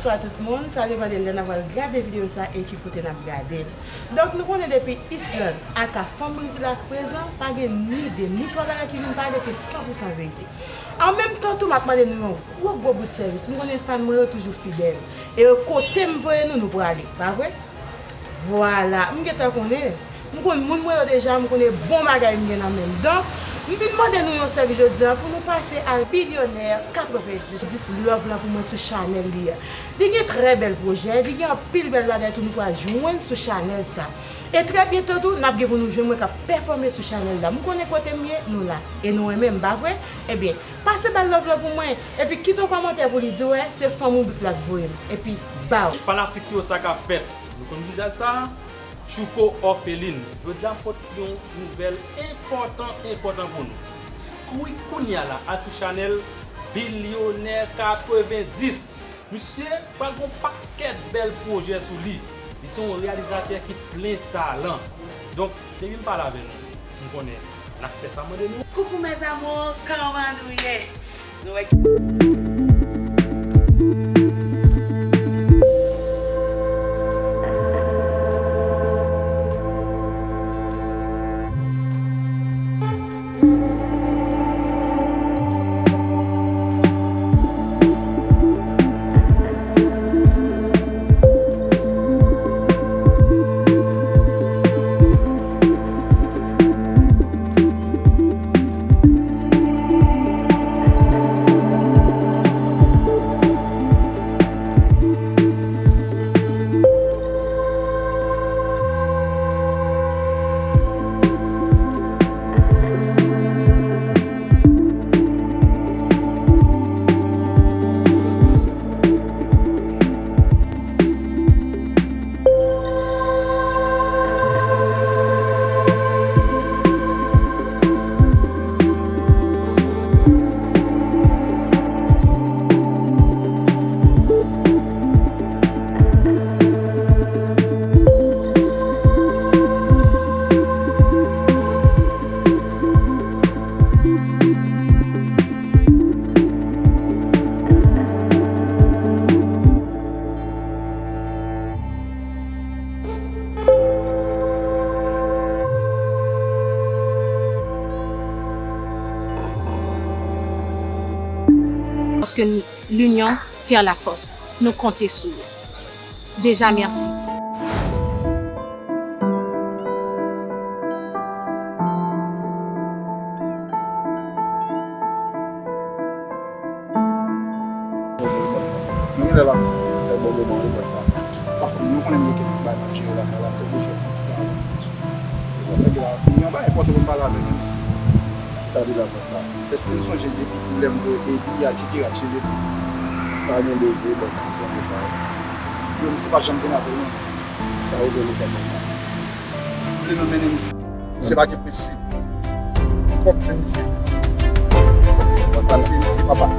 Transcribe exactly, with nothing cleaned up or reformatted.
Bonswa tout moun, sa depann de lè n ap al gade videyo sa e ki kote n ap gade l. Donk, nou konnen depi Island, aka fanm Rick la k prezan, pa gen ni de, ni twa bagay ki vin pale ke san pou san verite. An menm tan tou, m ap mande nou yon gwo, gwo bout sèvis. M konnen fan mwen yo toujou fidèl. E kote m voye nou, nou prale. Pa vre? Vwala, m gentan konnen. M konn moun mwen yo deja, m konnen bon bagay m gen nan men m. Donk, m vin mande nou yon sèvis jodi a pou nou pase a Bilyonè katrevenndis. Dis love la pou mwen sou chanèl li a. Li gen trè bèl pwojè, li gen anpil bèl bagay tou nou pral jwenn sou chanèl sa. E trè byento tou, n ap gen pou nou jwenn mwen k ap pèfòme sou chanèl la. M konnen kote m ye, nou la. E nou renmen m, pa vre? Ebyen, pase ba l love la pou mwen. Epi kite yon kòmantè pou li di w, wè, se fanm Rick la k voye m. Epi, baw. Fanatik yo, sa k ap fèt? Nou konn vizaj sa? Tchouko Òfelin. Jodi a m pote yon nouvèl enpòtan, enpòtan pou nou. Kouri kounye a la, al sou chanèl Bilyonè katrevenndis. Misye pral gen yon pakèt bèl pwojè sou li. Li se yon reyalizatè ki plen talan. Donk, depi m pale avè nou, m konnen n ap fè sa m mande nou. Coucou mes amours, kòman nou ye? Nou wè ki Paske l'union fait la force. Nou konte sou ou. Deja, mèsi. Nou genlè la, fè bon moman, wi, bòs la. Pafwa, nou konnen m gen kèk ti bagay m ap jere lakay la, m te oblije pran ti tan avè nou. Se konsa ke la, nou gen yon bagay enpòtan pou m pale avè nou, mesye. Sa li la, bòs la? Èske nou sonje depi kilè m voye Ebi a tcheke a tcheke? Sa gen de vre, bòs la, m konnen sa. Yo, misye pa janm vin avè nou. Sa ou vle nou fè, bòs la? Vle nou mennen misye. Misye pa gen prensip. Fòk jwenn misye. Paske misye papa.